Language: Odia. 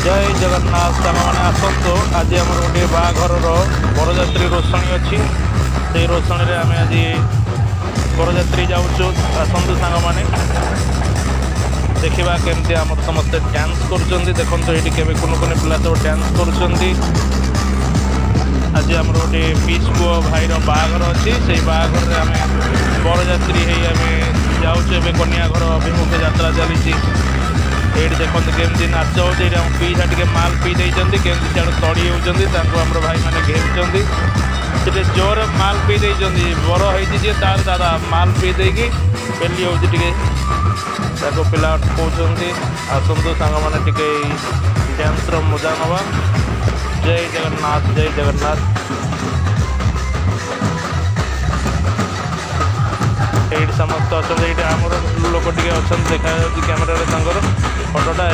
ଜୟ ଜଗନ୍ନାଥ। ସାଙ୍ଗମାନେ, ଆସନ୍ତୁ। ଆଜି ଆମର ଗୋଟିଏ ବାହାଘରର ବରଯାତ୍ରୀ ରୋଷଣୀ ଅଛି। ସେଇ ରୋଷଣୀରେ ଆମେ ଆଜି ବରଯାତ୍ରୀ ଯାଉଛୁ। ଆସନ୍ତୁ ସାଙ୍ଗମାନେ, ଦେଖିବା କେମିତି ଆମର ସମସ୍ତେ ଡ୍ୟାନ୍ସ କରୁଛନ୍ତି। ଦେଖନ୍ତୁ, ଏଇଠି କେବେ କୁନି କୁନି ପିଲା ସବୁ ଡ୍ୟାନ୍ସ କରୁଛନ୍ତି। ଆଜି ଆମର ଗୋଟିଏ ପିଇସି ପୁଅ ଭାଇର ବାହାଘର ଅଛି। ସେଇ ବାହାଘରରେ ଆମେ ବରଯାତ୍ରୀ ହେଇ ଆମେ ଯାଉଛୁ। ଏବେ କନ୍ୟା ଘର ଅଭିମୁଖେ ଯାତ୍ରା ଚାଲିଛି। ଏଇଠି ଦେଖନ୍ତୁ କେମିତି ନାଚ ହେଉଛି। ଏଇଠି ଆମ ପିଇସା ଟିକେ ମାଲ ପିଇ ଦେଇଛନ୍ତି, କେମିତି ସିଆଡ଼ୁ ତଡ଼ି ହେଉଛନ୍ତି। ତାଙ୍କୁ ଆମର ଭାଇମାନେ ଘେରୁଛନ୍ତି। ସେଠି ଜୋରରେ ମାଲ ପିଇ ଦେଇଛନ୍ତି। ବର ହେଇଛି ଯିଏ, ତାର ଦାଦା ମାଲ ପିଇ ଦେଇକି ପେଲି ହେଉଛି ଟିକେ, ତାକୁ ପିଲା ଅଟକାଉଛନ୍ତି। ଆସନ୍ତୁ ସାଙ୍ଗମାନେ, ଟିକେ ଏଇ ଡ୍ୟାନ୍ସର ମଜା ନେବା। ଜୟ ଜଗନ୍ନାଥ, ଜୟ ଜଗନ୍ନାଥ। ଏଇଠି ସମସ୍ତେ ଅଛନ୍ତି। ଏଇଠି ଆମର ଲୋକ ଟିକେ ଅଛନ୍ତି, ଦେଖାଯାଉଛି କ୍ୟାମେରାରେ ତାଙ୍କର ଫଟୋଟା।